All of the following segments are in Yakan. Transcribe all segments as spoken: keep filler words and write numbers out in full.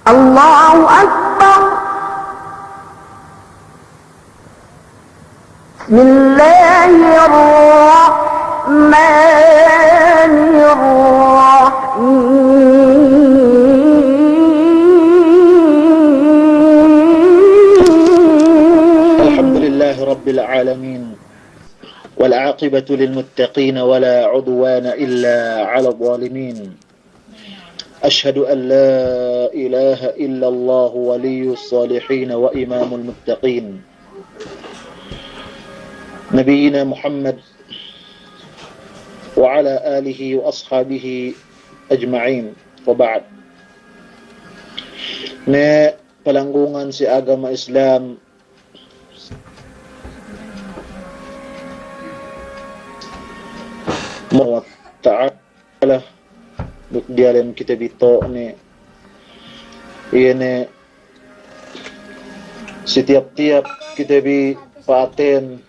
الله أكبر. بسم الله الرحمن الرحيم. الحمد لله رب العالمين. والعاقبة للمتقين ولا عدوان إلا على الظالمين. أشهد أن لا إله إلا الله ولي الصالحين وإمام المتقين نبينا محمد وعلى آله وأصحابه أجمعين وبعد. Me' palanggungan si agama Islam, Subhanahu wa Ta'ala, duk diyalem kite bi to' ne, iye ne, si tiyap-tiyap kite bi pa'aten,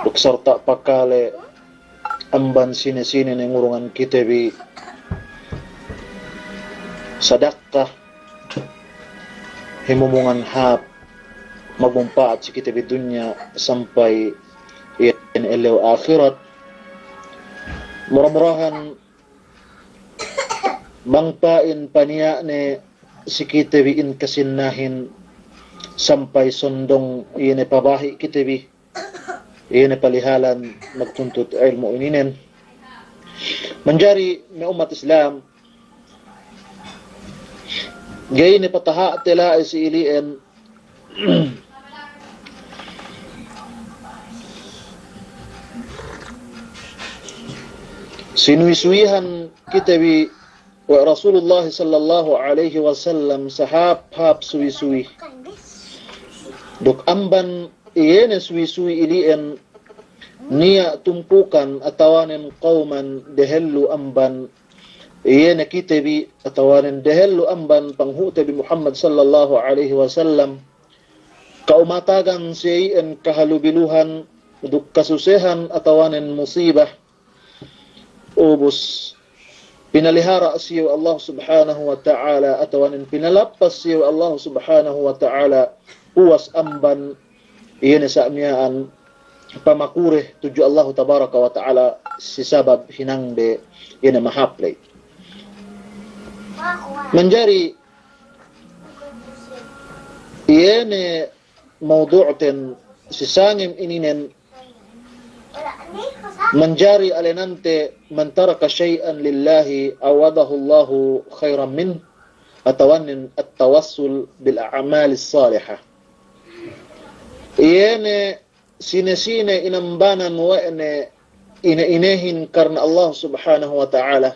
duk sarta' pakale amban sine-sine ne ngurungan kite bi sadakka, himumungan hāp magmumpa'at si kite bi dunya sampay iyan ellew ahirat. Mura-murahan bang pa'in paniya' ne si kite bi in kasinnahin sampay sondong iye ne pabahi' kite bi, iye ne palihalan magtuntut ilmu' ininen. Manjari me' ummat Islam, ga'i ne pataha'te la'i si ili'en, sinuwi-suwihan kite bi we' Rasulullah sallallahu alaihi wasallam sahāp-hāp suwi-suwi. Duk amban iye ne suwi-suwi ili'en niya' tumpukan atawanen qawman dehellu amban iye ne kite bi atawanen dehellu amban panghu'te bi Muhammad sallallahu alaihi wasallam, ka'umatagan siye iyan kahalubiluhan duk kasusehan atawanen musibah. Ubus pinalihara' siye we' Allah Subhanahu wa Ta'ala, atawanen pinalappas siye we' Allah Subhanahu wa Ta'ala, puwas amban iye ne sa' miya'an pamakure tudju Allah Tabaraka wa Ta'ala si sabab hinangde iye ne mahāp ley. Manjari iye ne mawdu'ten si sangem ininen, manjari alenante, "Man taraka shay'an lillahi awadahu Allahu khayran minh," atawanen at-tawassul bil a'malis salihah. Iye ne sine-sine inambanan we' ne ine-inehin karna Allah Subhanahu wa Ta'ala,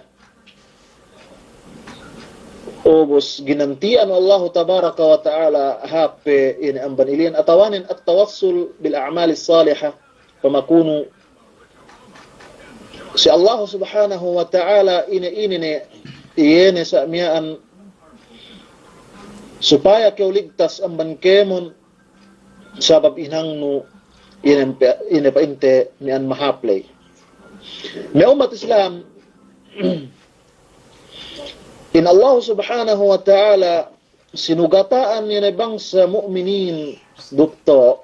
ubus ginanti'an Allahu Tabaraka wa Ta'ala hāp pe ine amban ili'en, atawanen at-tawassul bil a'malis salihah, pamakunu si Allah Subhanahu wa Ta'ala ine-ine ne, iye ne sa' miya'an supaya kew ligtas amban kēmon, sabab hinangnu ine pe-, ine pa'inte miya'an mahāp ley. Me' ummat Islam, in Allah Subhanahu wa Ta'ala sinugata'an ine bangsa mu'minin duk to',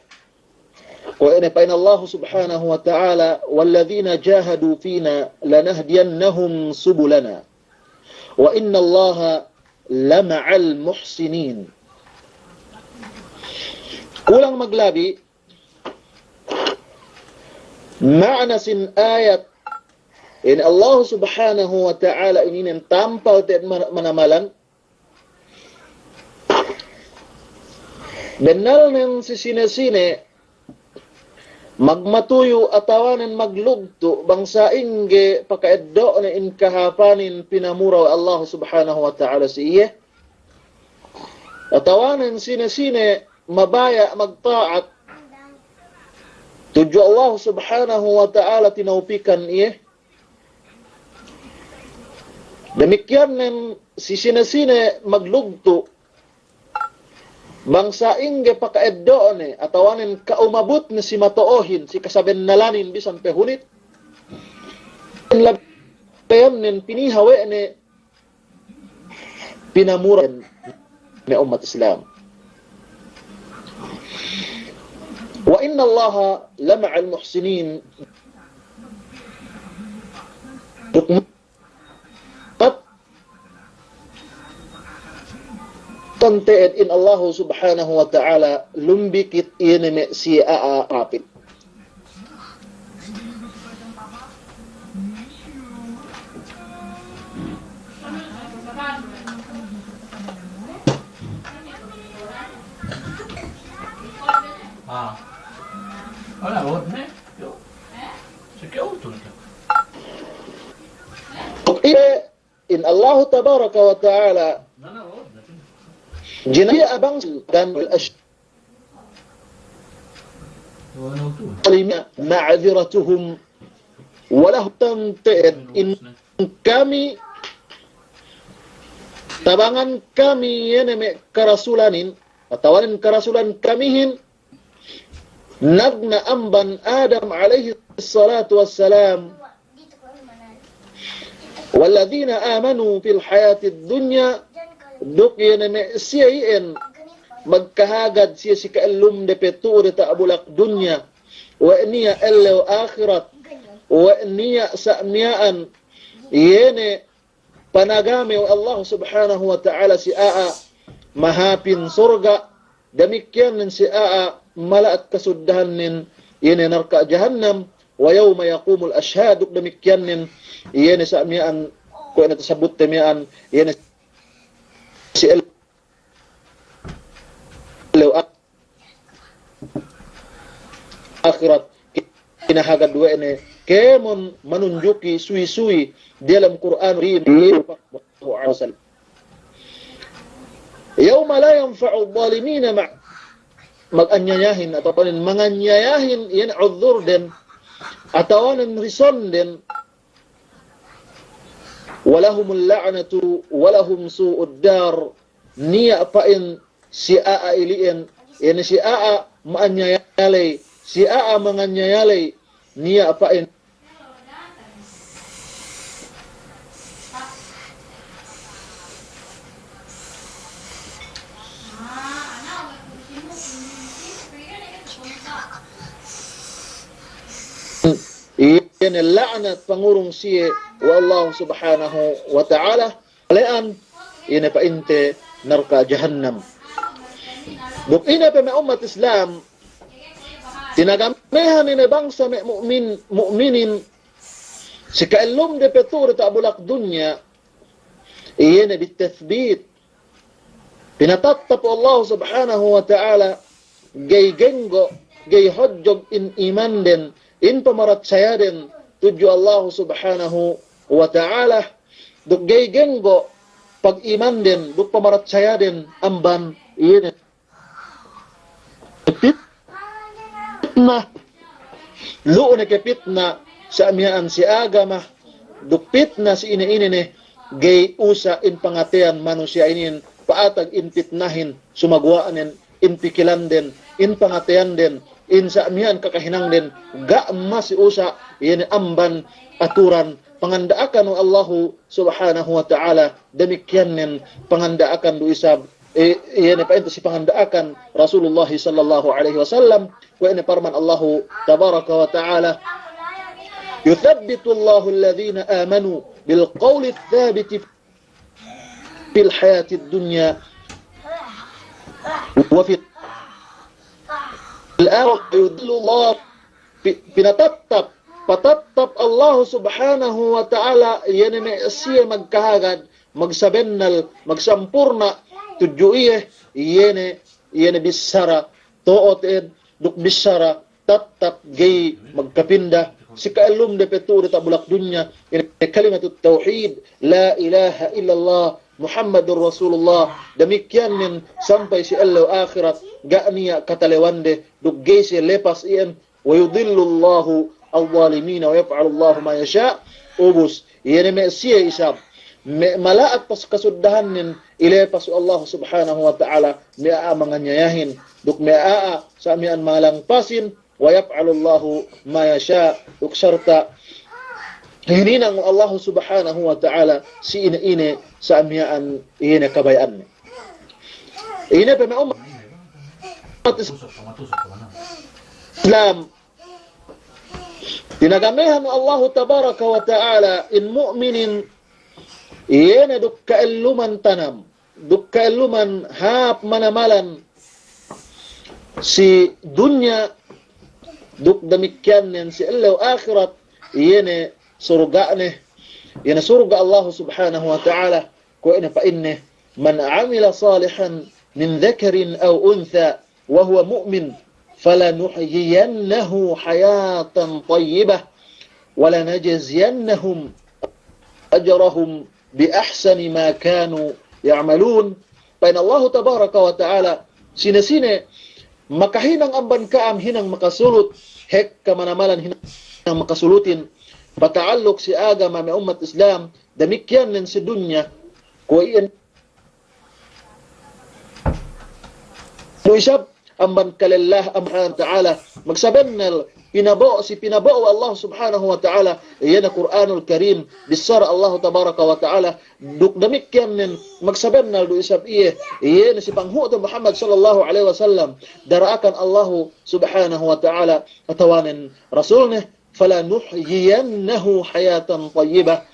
kuwe' ine pa'in Allah Subhanahu wa Ta'ala, "Walladhina jahadu fina lanahdiyannahum subulana." "Wa innallaha lama'al muhsinin." Kulang maglabi, ma'ana sin ayat in Allah Subhanahu wa Ta'ala ininen tampal te'ed man-, manamalan, bennalnen si sine-sine magmatuyu' atawanen maglugtu' bang sa'ingge paka'eddo'ne in kahāpanin pinamura we' Allah Subhanahu wa Ta'ala si iye, atawanen sine-sine mabaya' magta'at tudju Allah Subhanahu wa Ta'ala tinawpikan iye, damikkiyannen si sine-sine maglugtu' bang sa'ingge paka'eddo'ne atawanen ka'umabutne si mato'ohin, si kasabennalanin bisan pe hunit, labeyannen piniha we' ne pinamura me' ummat Islam. Wa innallaha lama'al muhsinin. Duk mat-, tante'ed in Allahu Subhanahu wa Ta'ala lumbikit iye ne me' siye a'a rapit. Iye in Allahu tabaraka wa ta'ala, jinaya abang dan al-ash-, ma'dhiratuhum, wa lahu, tante'ed in kami, tabangan kami iye ne me' karasulanin, atawanen karasulan kamihin, nagna' amban Adam alayhis salatu wassalam. Walladhina amanu fil hayatid dunya, duk iye ne me' siye iyan magkahagad siye si ka'ellumde pe tu'u diyata' bulak dunya, we' niya' ellew ahirat, we' niya' sa' miya'an iye ne panagame we' Allah Subhanahu wa Ta'ala si a'a mahāpin surga', damikkiyannen si a'a mala'at kasuddahannen iye ne narka' jahannam, wa yawma yaqumul ashhad, duk damikkiyannen iye ne sa' miya'an kuwe' ne tasabutte miya'an, iye ne si el-, ellew a-, ahirat, kinahagad we' ne kēmon manunjuki suwi-suwi diyalem Kur'an Karim. Yawma la yanfa'u adh-dhalimina ma-, maganyayahin atawanen manganyayahin iyan udhurden atawanen risonden. Wa lahumul la'natu wa lahum su'ud dar. Niya' pa'in si a'a ili'en, iye ne si a'a ma'anyaya ley, si a'a manganyaya ley, niya' pa'in iye ne la'nat pangurung siye we' Allah Subhanahu wa Ta'ala. Le'an, ine pa'inte narka' jahannam. Duk ine pe me' ummat Islam, tinagamehan ine bangsa me' mu'min, mu'minin, si ka'ellumde pe tu'u diyata' bulak dunya, iye ne bitathbit. Pinatattap Allah Subhanahu wa Ta'ala, ga'i genggo', ga'i hojjog in imanden, in pamaratsayaden tudju Allah Subhanahu wa Ta'ala, duk ga'i genggo' pagimanden duk pamaratsayaden amban iye ne pitna. Lu'u ne ke pitna sa' miya'an si agama, duk pitna si ine-ine ne, ga'i usa' in pangateyan manusiya' inin, pa'atag in pitnahin, sumaguwa'nen, in pikilanden, in pangateyanden, in sa' miya'an kakahinangden, ga' masi usa', iye ne amban aturan panganda'akan we' Allahu Subhanahu wa Ta'ala, damikkiyannen panganda'akan du isab, e, iye ne pa'inte si panganda'akan Rasulullah sallallahu alaihi wasallam, we' ne parman Allahu tabaraka wa ta'ala, "Yuthabbitullahu alladhina amanu bil qawli thabiti fil hayatid dunya wa fil akhirah yudhillullah." Pi-, pinatattap, patattap Allahu Subhanahu wa Ta'ala, iye ne me' siye magkahagad, magsabennal, magsampurna' tudju iye, iye ne, iye ne bissara to'o te'ed, duk bissara tattap ga'i magkapinda, si ka'ellumde pe tu'u diyata' bulak dunya, ine kalimatut tawhid, la ilaha illallah, Muhammadur Rasulullah, damikkiyannen sampay si ellew ahirat, ga' niya' katalewande, duk ga'i siye lepas iyan, wa yudhillullahu adh-dhalimina wa yaf'alullahu ma yasha', ubus, iye ne me' siye isab, me' mala'at pas kasuddahannen, ilepas we' Allahu Subhanahu wa Ta'ala, me' a'a manganyayahin, duk me' a'a sa' miya'an malangpasin, wa yaf'alullahu ma yasha', duk sarta' hininang Allahu Subhanahu wa Ta'ala si ine-ine sa' miya'an iye ne kabaya'anne. Ine pe me' ummat Islam, tinagamehan Allahu Tabaraka wa Ta'ala in mu'minin, iye ne duk ka'elluman tanam, duk ka'elluman hāp manamalan si dunya, duk damikkiyannen si ellew ahirat, iye ne surga'ne, iye ne surga' Allahu Subhanahu wa Ta'ala, kuwe' ne pa'inne, "Man 'amila salihan min dhakarin aw untha wa huwa mu'min, falanuhyiyannahu hayatan tayyibah, wa lanajziyannahum ajrahum bi ahsani ma kanu ya'malun." Pa'in Allahu Tabaraka wa Ta'ala, sine-sine makahinang amban ka'am hinang makasulut, hekka manamalan hinang makasulutin, pata'alluk si agama me' ummat Islam, damikkiyannen si dunya, kuwe' iyan du isab amban kalella-, amban Ta'ala, magsabennal pinabo'o, si pinabo'o Allah Subhanahu wa Ta'ala, iye ne Kur'anul Karim, bissara Allahu Tabaraka wa Ta'ala, duk damikkiyannen magsabennal du isab iye, iye ne si panghu'te Muhammad sallallahu alaihi wasallam, dara'akan Allahu Subhanahu wa Ta'ala atawanen Rasulne, "Falanuhyiyannahu hayatan tayyibah."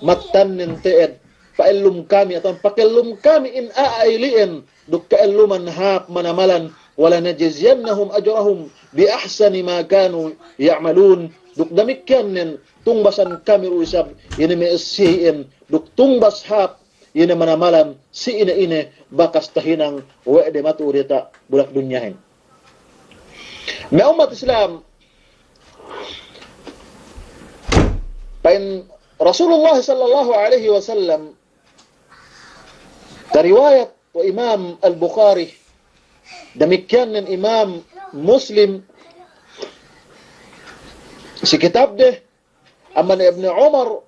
Mattannen te'ed, pa'ellum kami, atawa pakellum kami in a'a ili'en, duk ka'elluman hāp manamalan, "Walanajziyannahum ajrahum bi ahsani ma kanu ya'malun." Duk damikkiyannen, tungbasan kami du isab, iye ne me' siyehin, duk tungbas hāp, iye ne manamalan, si ine-ine bakas tahinang we' de matu'u diyata' bulak dunyahin. Me' ummat Islam, pa'in Rasulullah sallallahu alaihi wasallam, tariwayat we' Imam Al-Bukhari, damikkiyannen Imam Muslim, si kitabde, amban Ibnu Umar,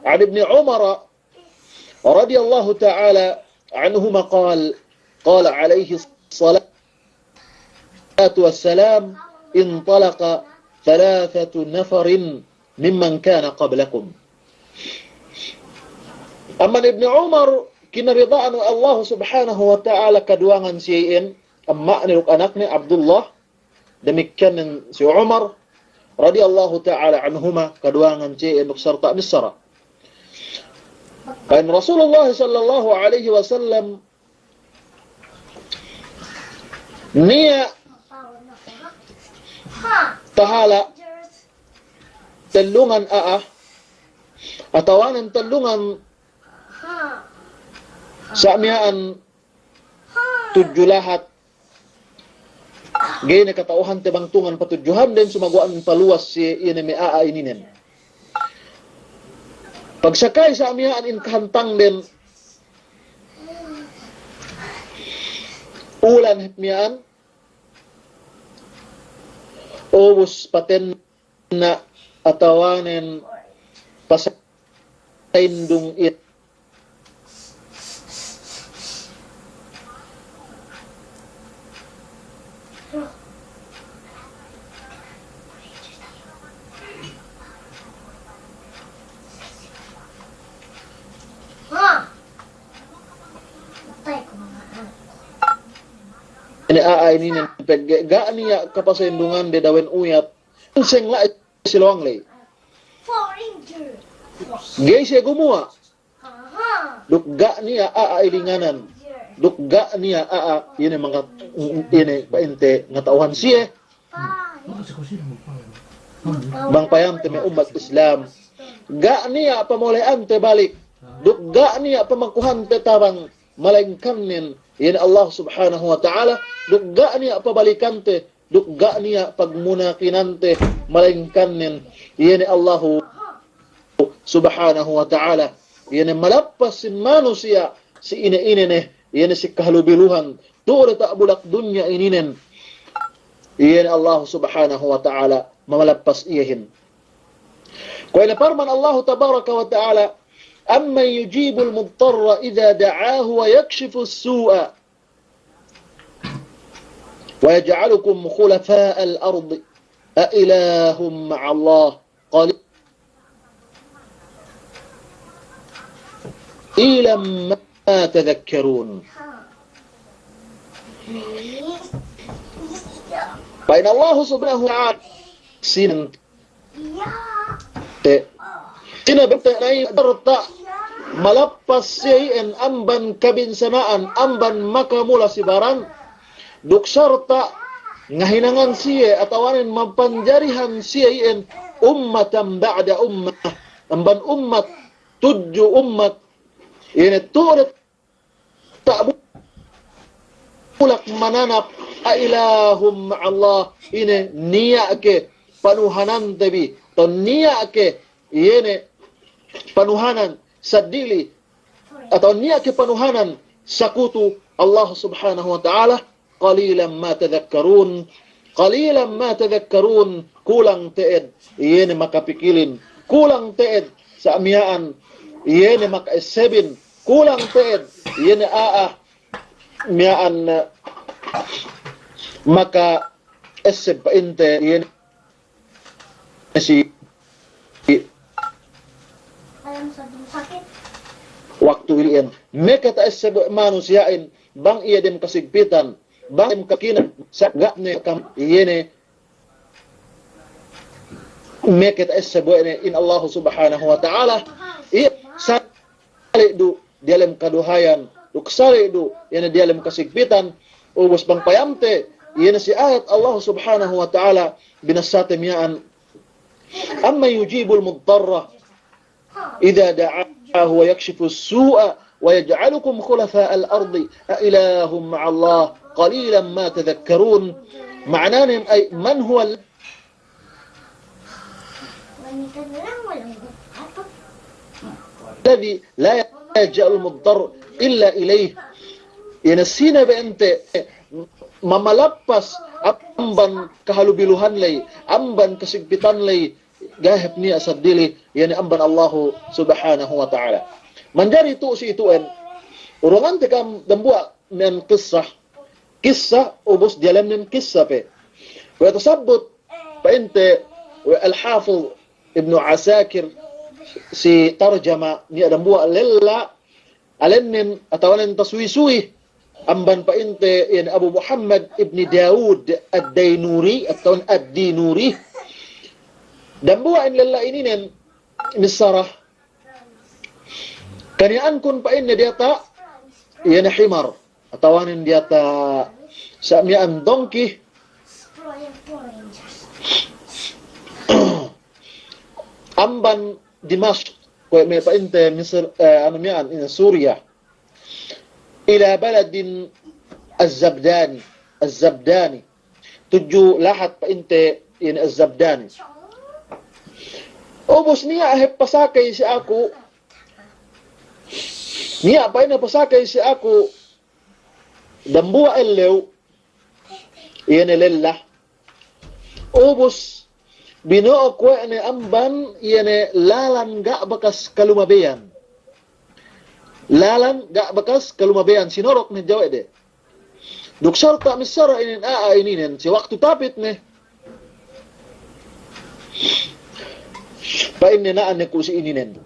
عن ابن عمر رضي الله تعالى عنهما قال، قال عليه الصلاة والسلام: انطلق ثلاثة نفر ممن كان قبلكم. Amban Ibnu Umar, kinarida'an we' Allah Subhanahu wa Ta'ala, kaduwangan siye iyan, amma'ne duk anakne Abdullah, damikkiyannen si Umar radiyallahu ta'ala anhuma, kaduwangan siye iyan duk sarta' missara. Pa'in Rasulullah sallallahu alaihi wasallam, niya' tahala' tellungan a'a, atawanen tellungan sa' miya'an tudju lahat, ga'i ne kata'uhante bang tungan patudjuhanden, sumaguwa' paluwas si iye ne me' a'a ininen. Pagsakay sa' miya'an in kahantangden, ulan hep miya'an, ubus paten na atawanen pasaindung it. Ine a'a ininen pegge' ga' niya' kapasaindungande dawen uyat. Seng la'i si lowang ley. Ga'i siye gumuwa'. Duk ga' niya' a'a ilinganan. Duk ga' niya' a'a ine manga-, ine pa'inte ngata'uhan siye. Bang payamte me' ummat Islam. Ga' niya' pamole'ante balik. Duk ga' niya' pamakuhante tabang. Malayingkannen, iye ne Allah Subhanahu wa Ta'ala. Duk ga' niya' pabalikante. Duk ga' niya' pagmunakinante, malayingkannen iye ne Allahu Subhanahu wa Ta'ala, iye ne malappas sin manusiya' si ine-ine ne, iye ne si kahalubiluhan, tu'u diyata' bulak dunya ininen, iye ne Allahu Subhanahu wa Ta'ala mamalappas iyehin. Kuwe' ine parman Allahu Tabaraka wa Ta'ala, أمن يجيب المضطر إذا دعاه ويكشف السوء ويجعلكم خلفاء الأرض أإله مع الله قليلا قليلا ما تذكرون. Pa'in Allahu subhanahu wa ta'ala, sine te, sine bente na'in sarta' malappas siye iyan amban kabinsana'an, amban makamula si baran, duk sarta' ngahinangan siye atawanen mapanjarihan siye iyan ummatan ba'da ummah, amban ummat tudju ummat, ine tu'u de ta' bu-, bulak mananap, a ilahun ma'allah, ine niya' ke panuhanante bi, atawa niya' ke iyene panuhanan seddili, atawa niya' ke panuhanan sakutu Allah subhanahu wa ta'ala, قليلا ما تذكرون، قليلا ما تذكرون, kulang te'ed iyene makapikilin, kulang te'ed sa' miya'an iyene maka'essebin, kulang te'ed iyene a'a miya'an, eh, maka'esseb pa'inte iyene si waktu ili'en. Meke ta'esseb we' manusiya'in, bang iye dem kasigpitan, bang dem kakinan, sa' ga' ne kam iyene meke ta'esseb we' ne in Allahu subhanahu wa ta'ala, iye sali' du diyalem kaduhayan, duk sali' du iyene diyalem kasigpitan. Ubus bang payamte iyene si ayat Allah subhanahu wa ta'ala binasate miya'an, أمن يجيب المضطر إذا دعاه ويكشف السوء ويجعلكم خلفاء الأرض أإله مع الله قليلا ما تذكرون. Ma'ananen ay, من هو الذي لا يلجأ المضطر إلا إليه. Iyene sine be ente mamalappas amban kahalubiluhan ley, amban kasigpitan ley, ga' hep niya' seddili, iyene amban Allahu subhanahu wa ta'ala. Manjari tu'u si itu'en, urungante kam dambuwa' miya'an kissa, kissa ubus diyalemnen kissa pe. Kuwe' tasabbut pa'inte we' Al-Hafidh Ibnu Asakir si tarjama niya' dambuwa' lella alennen atawanen tasuwi-suwi amban pa'inte iyan Abu Muhammad ibni Dawud Ad-Daynuri atawanen Ad-Dinuri. Dambuwa' in lella ininen missara, kaniya'ankun pa'inne diyata' iyene himar. Atawanen diyata' sa' miya'an dongki. Amban Dimask, kuwe' me' pa'inte Misir, eh, anu miya'an, ine Suriya. Ila baladin Az-Zabdani, Az-Zabdani. Tudju lahat pa'inte ine Az-Zabdani. Ubus niya' hep pasakey si aku, niya' pa'inne pasakey si aku dambuwa' ellew, iyene lella. Ubus bino'o kuwe' ne amban iyene lalan ga' bakas kalumabeyan. Lalan ga' bakas kalumabeyan, sinorok ne jawe' de. Duk sarta' missara inin a'a ininen, si waktu tapit ne. Pa'inne na'an ne ku si ininen.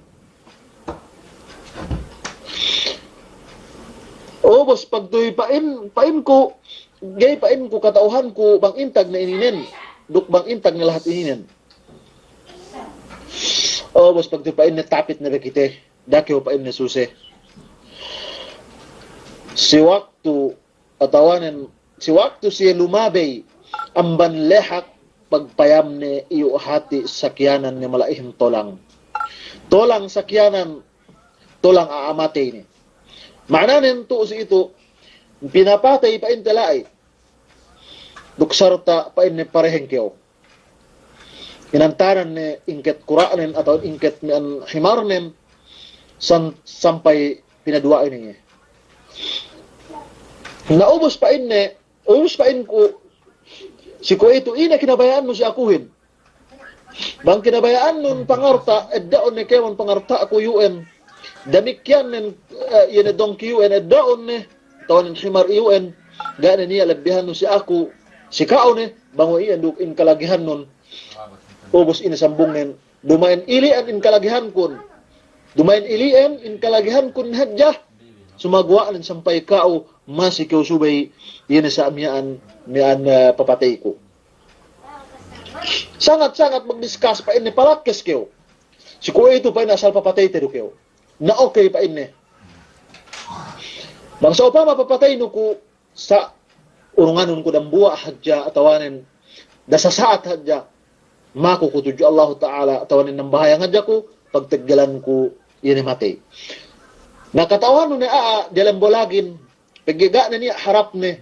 Ubus pagtuy pa'in, pa'inku, ga'i pa'inku kata'uhanku bang intag ne ininen, duk bang intag ne lahat ininen. Ubus pagtuy pa'inne tapit ne be kite, da'a kew pa'inne suse. Si waktu atawanen si waktu siye lumabey amban lehak, pagpayamne iyu' hati' sakiyanan ne mala'ihin tolang. Tolang sakiyanan, tolang a'a matey ne. Ma'ananen tu'u si itu, pinapatey pa'inte la'i. Duk sarta' pa'inne pareheng kew. Inantanan ne ingket kura'nen atawa ingket miya'an himarnen san-, sampay pinaduwa'in iye. Na ubus pa'inne, ubus pa'inku, si kuwe'itu ine kinabaya'annu si akuhin. Bang kinabaya'annun pangarta', edda'un ne kēmon pangarta'ku iyu'en. Damikkiyan nen, eh, iye ne dongki iyu'en edda'un ne, atawanen himar iyu'en, ga' ne niya' lebbihannu si aku, si ka'u ne, bang we' iyan duk in kalagihannun. Ubus ine sambungnen, duma'in ili'an in kalagihankun. Duma'in ili'en in kalagihankun hadja, sumaguwa'nen sampay ka'u masi kew subey, iye ne sa' miya'an, miya'an, eh, papateyku. Sangat-sangat magdiskas pa'inne, palakkes kew. Si kuwe'itu pa'inne asal papateyte du kew. Na okey pa'inne. Bang sa'upama papateynu ku, sa' urunganun ku dambuwa' hadja atawanen da sasa'at hadja, maku ku tudju Allahu Ta'ala atawanen nambahayang hadja ku, pagteggelanku iye ne matey. Na kata'uhannu ne a'a diyalem bolagin, pegge' ga' ne niya' harapne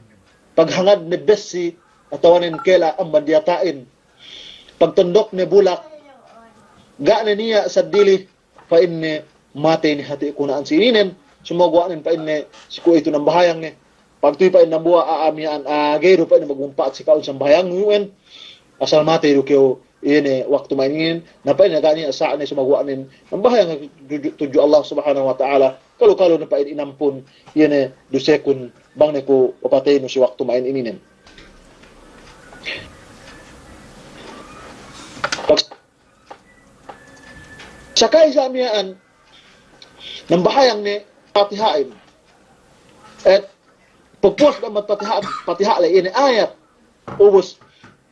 paghangadne bessi atawanen kela' amban diyata'in, pagtondokne bulak, ga' ne niya' saddili, pa'inne matey ne hati' kuna'an si ininen, sumaguwa'nen pa'inne si kuwe'itu nambahayang ne. Pagtuwi pa'in dambuwa' a'a miya'an, a, ga'i du pa'inne magmumpa'at si ka'un sambahayangnu iyu'en, asal matey du kew iye ne waktu ma'in inin, na pa'inne ga' niya' sa'ne sumaguwa'nen nambahayang tudju, tudju Allah Subhanahu wa Ta'ala, kalu-kalu ne pa'in inampun iye ne dusekun bang ne ku papateynu si waktu ma'in ininen. Sakay sa' miya'an, nambahayang ne Patiha'in. Eh, pagpuwas du amban Patiha', Patiha' le, iye ne ayat. Ubus,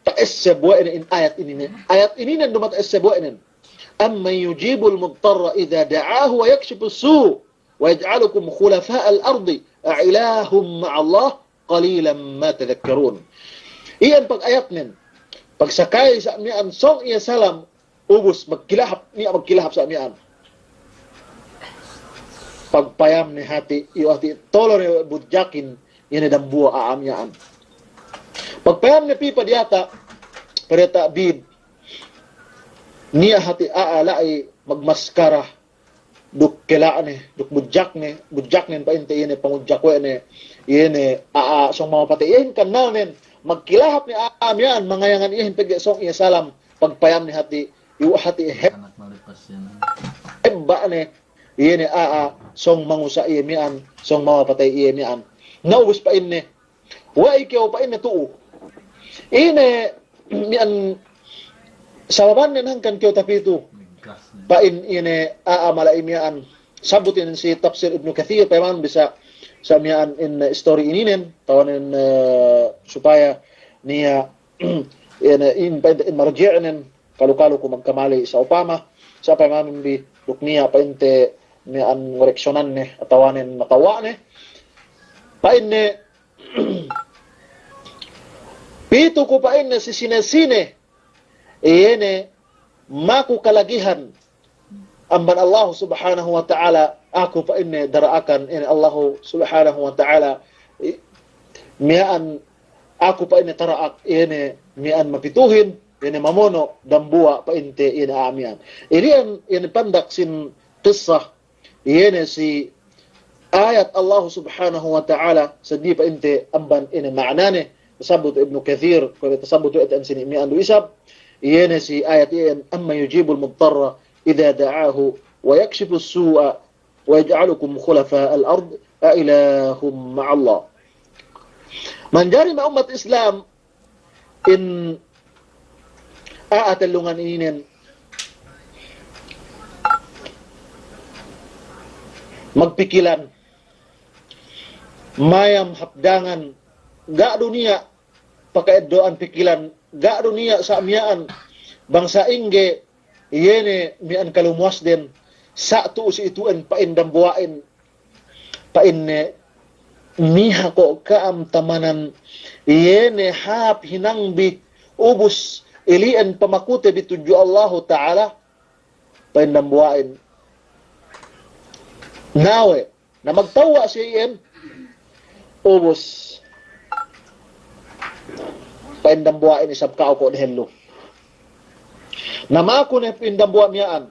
ta'esseb we' ne in ayat ininen. Ayat ininen duma'in ta'esseb we' nen. أمن يجيب المضطر إذا دعاه ويكشف السوء ويجعلكم خلفاء الأرض أإله مع الله قليلا ما تذكرون. Iyan pag-ayatnen, pagsakay sa' miya'an sōng iye salam, ubus magkilahap, niya' magkilahap sa' miya'an. Pagpayamne hati', iyu hati' tolo ne budjakin, iye ne dambuwa' a'a miya'an. Pagpayamne pī padiyata', padiyata' bid, niya' hati' a'a la'i magmaskara, duk kela'ne, duk budjakne, budjaknen pa'inte iye ne pangudjak we' ne, iye ne a'a sōng mamapatey iyehin kannalnen, magkilahap ne a'a miya'an mangayangan iyehin pegge' sōng iye salam, pagpayamne hati', iyu hati' heb-, hebba'ne, iye ne a'a sōng mangusa' iye miya'an, sōng mamapatey iye miya'an. Na ubus pa'inne, We'ey kew pa'inne tu'u. Ine miya'an sababannen hangkan kew tapitu. Pa'in ine a'a mala'i miya'an. Sabut inin si tafsir Ibnu Kathir, payamanun bi sa' miya'an in story ininen, tawanen, eh, supaya niya' ine in pa'inte in marji'nen, kalu-kalu ku magkamali sa'upama, sa' payamanun bi duk niya' pa'inte miya'an ngoreksiyonanne, atawanen matewwa'ne. Pa'inne, pitu ku pa'inne si sine-sine, iye ne maku kalagihan amban Allahu Subhanahu wa Ta'ala, aku pa'inne dara'akan, iye ne Allahu Subhanahu wa Ta'ala, i-, miya'an aku pa'inne tara'ak, iye ne miya'an mapituhin, iye ne mamono' dambuwa' pa'inte iye ne a'a miya'an. Ili'en, iye ne pandak sin kissa, iye ne si ayat Allahu Subhanahu wa Ta'ala, seddili pa'inte amban ine ma'anane, tasabut Ibnu Kathir, kuwe' tasabut we' te ensini' miya'an du isab, iye ne si ayat iyan, أمن يجيب المضطر إذا دعاه ويكشف السوء ويجعلكم خلفاء الأرض أإله مع الله. Manjari me' ummat Islam, in a'a tellungan ininen magpikilan, mayam hap dangan, ga' du niya' paka'eddo'an pikilan, ga' du niya' sa' miya'an bang sa'ingge iye ne miya'an kalumuwasden, sa' tu'u si itu'en pa'in dambuwa'in, pa'inne, miha ko' ka'am tamanan, iye ne hāp hinangbi, ubus ili'en pamakute bi tudju Allahu Ta'ala, pa'in dambuwa'in. Na we', na magtewwa' siye iyan, ubus pa'in dambuwa'in isab ka'u ko' dehellu. Na maku ne pa'in dambuwa' miya'an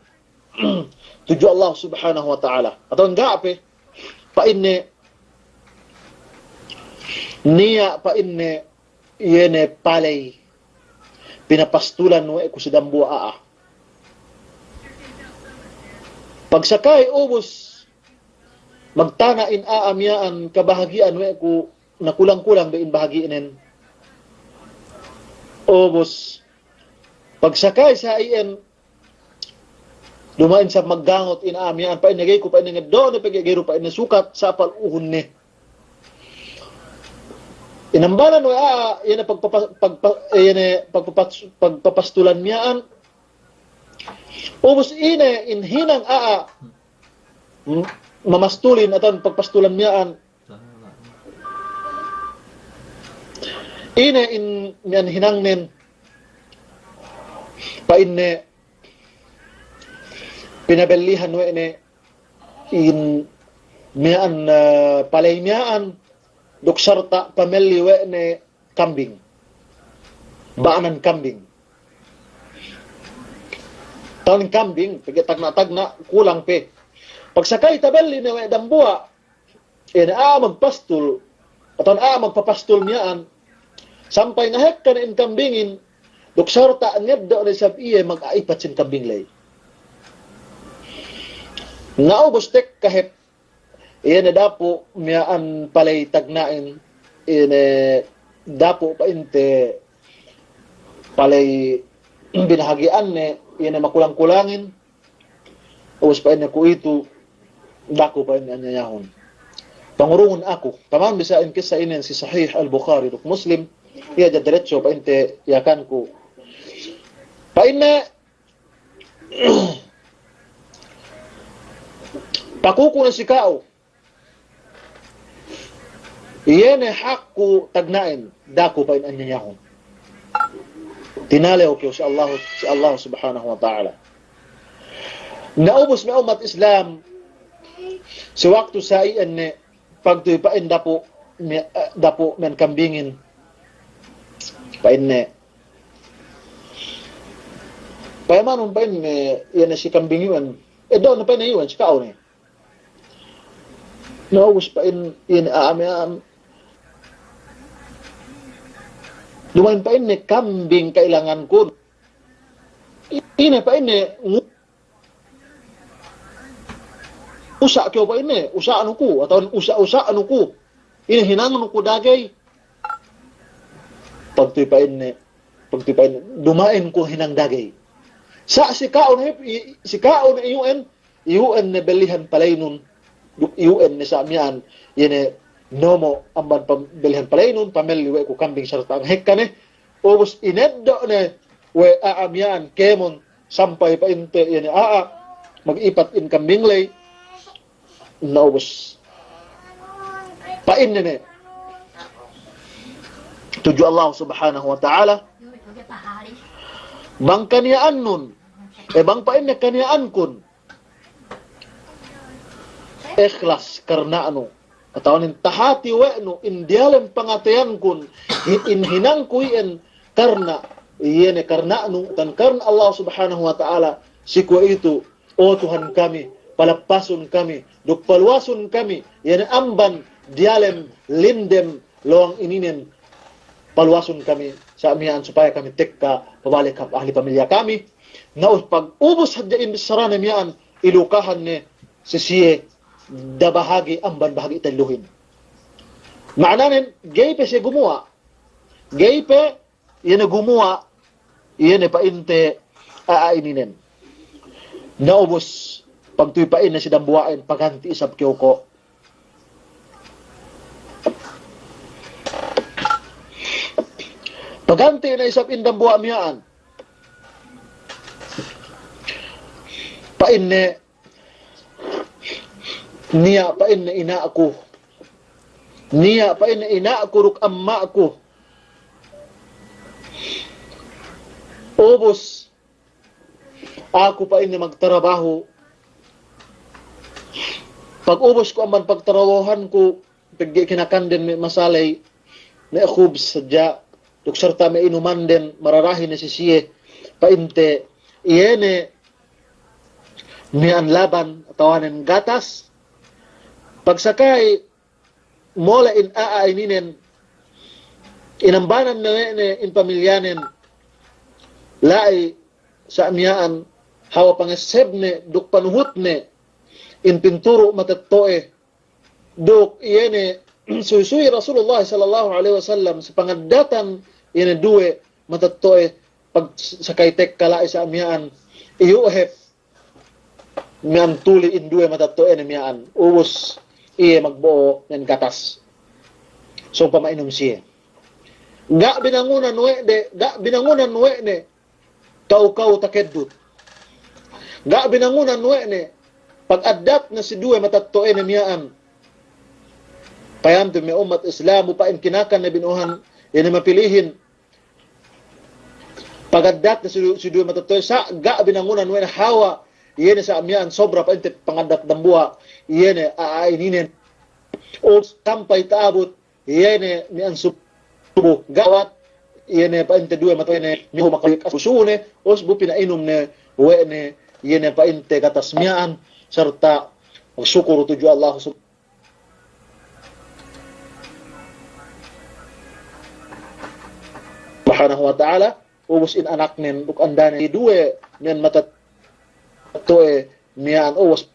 tudju Allah Subhanahu wa Ta'ala. Atawa ga' pe, pa'inne, niya' pa'inne, iye ne paley, pinapastulan we' ku si dambuwa' a'a. Pagsakay ubus, magtana' in a'a miya'an kabahagi'an we' ku, na kulang-kulang be in bahagi'nen. Ubus, pagsakay sa' iyan, Duma'in isab maggangot in a'a miya'an, pa'inne ga'i ku, pa'inne ngeddo' ne pegge' ga'i du, pa'inne sukat sa' palu'uhun ne. Inambanan we' a'a, iye ne pagpapa-, pagpa-, iye ne pagpapas-, pagpapastulan miya'an. Ubus ine in hinang a'a, hmm, mamastulin atawa pagpastulan miya'an. Ine in miya'an hinangnen, pa'inne pinabellihan we' ne in miya'an, eh, paley miya'an, duk sarta' pamelli we' ne kambing. Ba'anan kambing. Tawun kambing, pegge' tagna'-tagna' kulang pe. Pagsakay tabelli ne we' dambuwa', iye ne a'a magpastul, atawa a'a magpapastul miya'an, sampay ngahekka ne in kambingin, duk sarta' ngeddo' ne isab iye mag'ipat sin kambing ley. Na ubus tekka hep, iye ne dapu' miya'an paley tagna'in, iye ne dapu' pa'inte paley binahagi'an ne, iye ne makulang-kulangin, ubus pa'inne kuwe'itu, da'a ku pa'inne anyayahun. Pangurungun aku. Tamam bisan kissa inin si Sahih Al-Bukhari duk Muslim, iye hadja diretso pa'inte Yakanku. Pa'inne, pakuku ne si ka'u. Iye ne hakku tagna'in, da'a ku pa'in anyayahun. Tinalew kew si Allahu, si Allahu Subhanahu wa Ta'ala. Na ubus me' ummat Islam, si waktu sa' iyan ne, pagtuy pa'in dapu', me-, eh, dapu' men kambingin. Pa'inne, payamanun pa'inne, iye ne si kambing iyu'en. Eddo'ne pa'inne iyu'en, si ka'u ne. Na ubus pa'in, ine a'a miya'an. Duma'in pa'inne kambing ka'ilangankun. Ine pa'inne ngu-, usa' kew pa'inne, usa'nu ku, atawa usa', usa'nu ku. Ine hinangnu ku dagey. Pagtuy pa'inne, pagtuy pa'inne, duma'in ku hinang dagey. Sa' si ka'u ne, i-, si ka'u ne iyu'en, iyu'en ne bellihan paleynun, duk iyu'en ne sa' miya'an, iye ne nomo' amban pam-, bellihan paleynun, pamelli we' ku kambing sarta' ngahekka ne, ubus ineddo' ne we' a'a miya'an kēmon, sampay pa'inte iye ne a'a, mag'ipat in kambing ley, na ubus. Pa'inne ne, tudju Allah Subhanahu wa Ta'ala, bang kaniya'annun, eh, bang pa'inne kaniya'ankun, ikhlas karna'nu. Atawa nen tahati we' nu in diyalem pangateyankun, hi-, in hinangku iyan karna', iye ne karna'nu, tan karna' Allah Subhanahu wa Ta'ala, si kuwe'itu, o Tuhan kami, palappasun kami, duk paluwasun kami, iye ne amban diyalem lindem lowang ininen, paluwasun kami, sa' miya'an supaya kami tekka pabalik hap ahli pamilya kami. Na us-, pag ubus hadja in bissarane miya'an, ilukahan ne si siye da bahagi' amban bahagi' telluhin. Ma'ananen, ga'i pe siye gumuwa'. Ga'i pe, iye ne gumuwa', iye ne pa'inte a'a ininen. Na ubus, pagtuy pa'inne si dambuwa'in, paganti' isab kew ko'. Paganti' ne isab in dambuwa' miya'an. Pa'inne, niya' pa'inne ina'ku. Niya' pa'inne ina'ku duk amma'ku. Ubus, aku pa'inne magtarabahu. Pag ubus ku amban pagtarabahuhanku, pegge' kinakanden me' masaley, me' khubs hadja, duk sarta' me' inumanden, mararahi ne si siye, pa'inte, iye ne miya'an laban, atawanen gatas, pagsakay, mole' in a'a ininen, inambanan ne we' ne in pamilyanen, la'i sa' miya'an hawal pangessebne duk panuhutne in pinturu' matetto'e, duk iye ne suysuy Rasulullah sallallahu alaihi wasallam si pangaddatan iye ne duwe matetto'e, pagsakay tekka la'i sa' miya'an, iyu' hep miya'an tuli in duwe matetto'ane miya'an. Ubus iye magbo'o miya'an gatas. Sōng pama'inum siye. Ga' binangunan we' de, ga' binangunan we' ne kaw-kaw takeddut. Ga' binangunan we' ne pag-addat ne si duwe matetto'ane miya'an. Payamte me' ummat Islam, bu pa'in kinakan ne binuhan, iye ne mapilihin. Pag-addat ne si du-, si duwe matetto'e sa' ga' binangunan we' ne hawa, iye ne sa' miya'an sobra pa'inte pangaddat dambuwa', iye ne a'a ininen. O sampay ta'abut, iye ne miya'an subu, gawat, iye ne pa'inte duwe matetto'ane, mihu makalik asusune, ubus bu pina'inum ne we' ne, iye ne pa'inte gatas miya'an, sarta magsukul tudju Allah Sub- Subhanahu wa Ta'ala, ubus in anaknen duk andane duwe miya'an matetto'e miya'an ubus.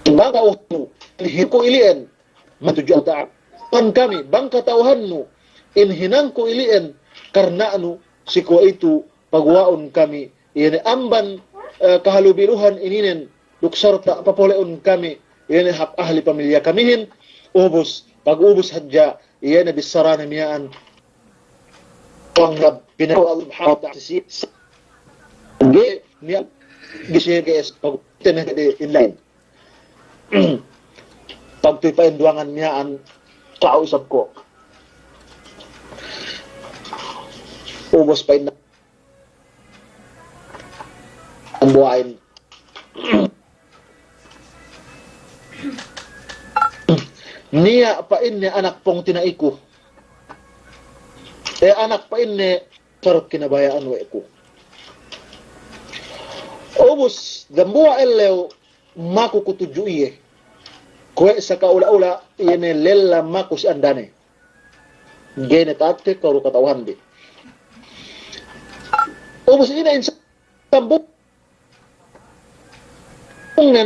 Bang tawhannu in hinangku ili'en, matuju Allah Ta'ala. Tuhan kami, bang katawhannu in hinangku ili'en karna'nu si kuwe'itu paguwa'un kami, iye ne amban, eh, kahalubiluhan ininen, duk sarta' papole'un kami, iye ne hap ahli pamilya kamihin, ubus, pag-ubus hadja, iye ne bissarane miya'an, panggap pinaku Allah Subhanahu wa Ta'ala si, si, ge, niya', gisi ge es, pag-, tene de in lain. Pagtuy pa'in duwangan miya'an, ka'u isab ko'. Ubus pa'in dambuwa'in. Niya' pa'inne anak pungtina'iku. E anak pa'inne sarut kinabaya'an we' ku. Ubus dambuwa' ellew maku ku tudju iye. Kuwe' saka ula-ula iye ne lella maku si andane. Ga'i ne ta'atte kalu kata'uhanbi. Ubus ine in sambungnen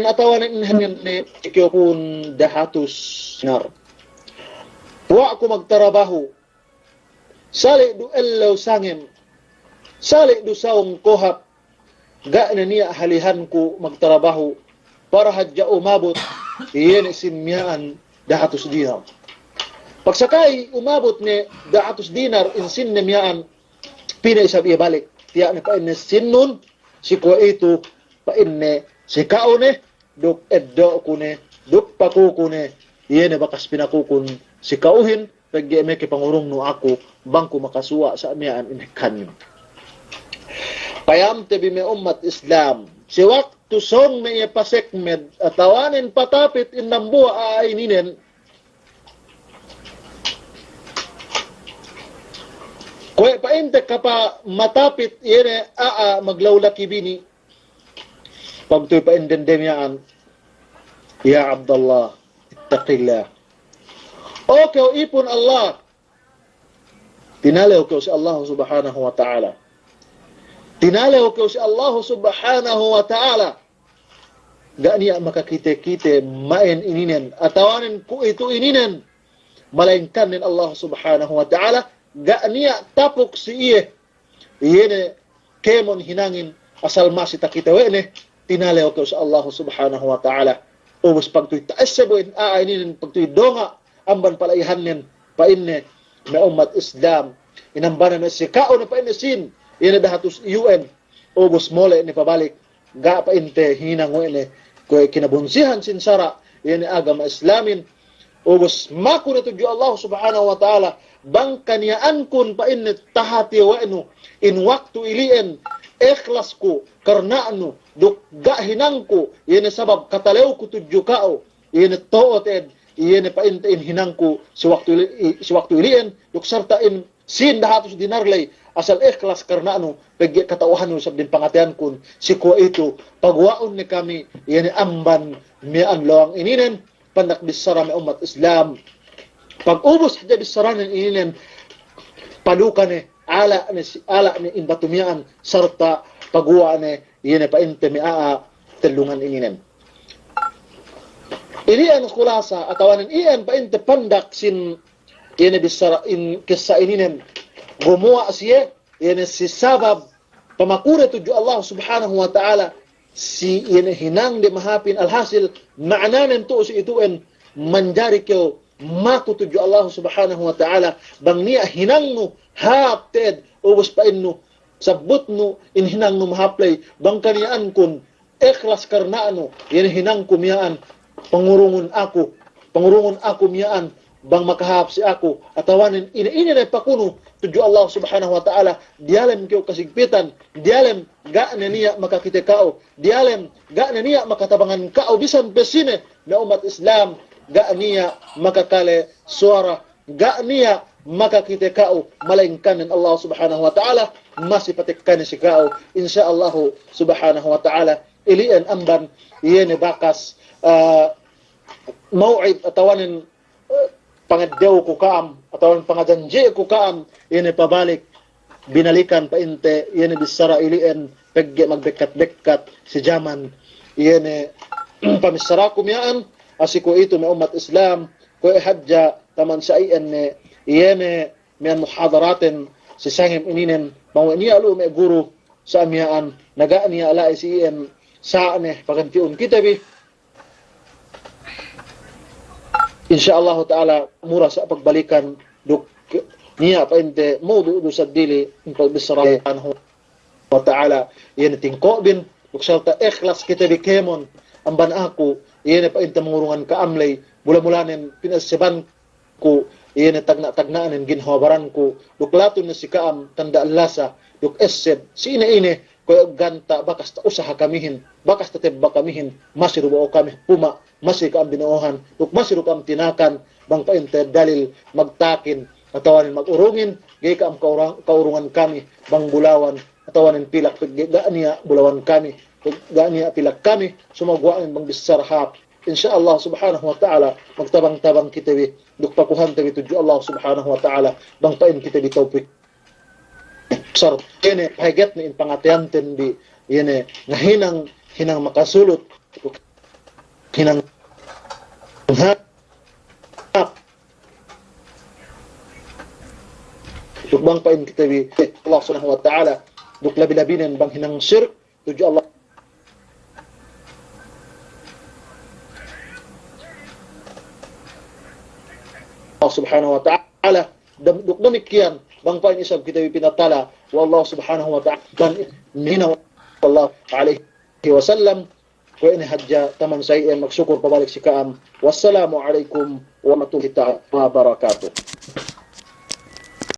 atawa ne in henen ne kiyopun dahatus dinar. Wa' ku magtarabahu. Sali' du ellew sangem, sali' du sawung kohap, ga' ne niya' halihanku magtarabahu, para hadja umabut, iye ne sin miya'an dahatus dinar. Pagsakay umabut ne dahatus dinar in sin ne miya'an, pī ne isab iye balik, tiya' ne pa'inne sinnun, si kuwe'itu pa'inne si ka'u ne, duk eddo'ku ne, duk pakuku ne, iye ne bakas pinakukun si ka'uhin, pegge' meke pangurungnu aku, bang ku makasuwa' sa' miya'an in hekkanin. Payamte bi me' ummat Islam, si waktu sōng me' iye pasekmed, atawanen patapit in dambuwa' a'a ininen, kuwe' pa'inte kapa matapit iye ne a'a maglawlaki bini, pagtuy pa'in dende miya'an, "Ya Abdallah, ittaqillah." O kew ipun Allah, tinalew kew si Allah Subhanahu wa Ta'ala. Tinalew kew si Allah Subhanahu wa Ta'ala. Ga' niya' makakite-kite ma'in ininen, atawanen kuwe'itu ininen, malaingkan nen Allah Subhanahu wa Ta'ala, ga' niya' tapuk si iye. Iye ne kēmon hinangin asal masi takite we' ne, tinalew kew si Allah Subhanahu wa Ta'ala. Ubus pagtuy ta'esseb we' in a'a ininen pagtuy donga' amban pala'ihannen, pa'inne, me' ummat Islam, inambanan me' si ka'u ne pa'inne sin, iye ne dahatus iyu'en, ubus mole' ne pabalik, ga' pa'inte hinang we' ne kuwe' kinabunsihan sin sara', iye ne agama Islamin, ubus maku ne tudju Allah Subhanahu wa Ta'ala, bang kaniya'ankun pa'inne tahati we' nu, in waktu ili'en, ikhlasku, karna'nu, duk ga' hinangku, iye ne sabab katalewku tudju ka'u, iye ne to'o te'ed, iye ne pa'inte in hinangku si waktu ili-, i-, si waktu ili'en, duk sarta' in sin dahatus dinar ley, asal ikhlas karna'nu, pegge' kata'uhannu isab din pangateyankun, si kuwe'itu, paguwa'un ne kami, iye ne amban miya'an lowang ininen, pandak bissara me' ummat Islam. Pag'ubus hadja bissaranen ininen, paluka ne, ala' ne si-, ala' ne in batu miya'an, sarta' paguwa' ne, iye ne pa'inte me' a'a tellungan ininen. Ili'en khulasa, atawanen iyan pa'inte pandak sin, iye ne bissara in kissa ininen, gumuwa' siye, iye ne si sabab pamakure tudju Allah Subhanahu wa Ta'ala, si iye ne hinangde mahāpin. Alhasil, ma'ananen tu'u si itu'en, manjari kew maku tudju Allah Subhanahu wa Ta'ala, bang niya' hinangnu hāp te'ed, ubus pa'innu, sabbutnu in hinangnu mahāp ley, bang kaniya'ankun ikhlas karna'nu, iye ne hinangku miya'an, pangurungun aku, pangurungun aku miya'an, bang makahāp si aku, atawanen ine-ine ne pakunu tudju Allah Subhanahu wa Ta'ala, diyalem kew kasigpitan, diyalem ga' ne niya' makakite ka'u, diyalem ga' ne niya' makatabangan ka'u, bisan pe sine me' ummat Islam, ga' niya' makakale suwara, ga' niya' makakite ka'u, malayingkanen Allah Subhanahu wa Ta'ala masi patekkane si ka'u, insya Allahu Subhanahu wa Ta'ala. Ili'en amban iye ne bakas, ah, maw'id atawanen, eh, pangaddewku ka'am, atawanen pangajanji'ku ka'am, iye ne pabalik binalikan pa'inte, iye ne bissara ili'en, pegge' magbekkat-bekkat si jaman, iye ne pamissaraku miya'an. Asi kuwe'itu me' ummat Islam, kuwe' hadja taman sa iyan ne, iye ne miya'an muhadaraten si sangem ininen, bang we' niya' lu'u me' guru sa miya'an, na ga' niya' la'i si iyan sa' ne paganti'un kite bi. Insya Allahu Ta'ala, mura sa' pagbalikan, duk niya' pa'inte mawdu' du seddili in pagbissara anhu wa ta'ala, iye ne tingko'bin, duk sarta ikhlas kite bi kēmon, amban aku, iye ne pa'inte mangurungan ka'am ley, mula-mulanen pinasseban ku, iye ne tagna'-tagna'nen ginhawa baranku, duk latun ne si ka'am tanda' lasa, duk esseb, si ine-ine, kuwe' ganta' bakas ta'usaha kamihin, bakas ta'tebba kamihin, masi du bo'o kami hukuma', masi ka'am bino'ohan, duk masi du ka'am tinakan, bang pa'inte dalil magtakin, atawanen magurungin, ga'i ka'am kaura-, kaurungan kami, bang bulawan, atawanen pilak, pegge' ga' niya' bulawan kami, ga' niya' pilak kami, sumaguwa'nen bang bissara hāp. Insya Allah Subhanahu wa Ta'ala, magtabang-tabang kite bi, duk pakuhante bi tudju Allah Subhanahu wa Ta'ala, bang pa'in kite bi tawpik. Sarta iye ne, pahegetne in pangateyanten bi, iye ne, ngahinang, hinang makasulut, hinang hāp. Duk bang pa'in kite bi Allah Subhanahu wa Ta'ala, duk labi-labinen bang hinang shirk tudju Allah Subhanahu wa Ta'ala. Dam-, duk damikkiyan, bang pa'in isab kite bi pinatala we' Allah Subhanahu wa Ta'ala, bang nina Allah alaihi wasallam. Kuwe' ine hadja taman sa iyan, magsukul pabalik si ka'am. Wassalamu alaikum warahmatullahi ta'ala wabarakatuh.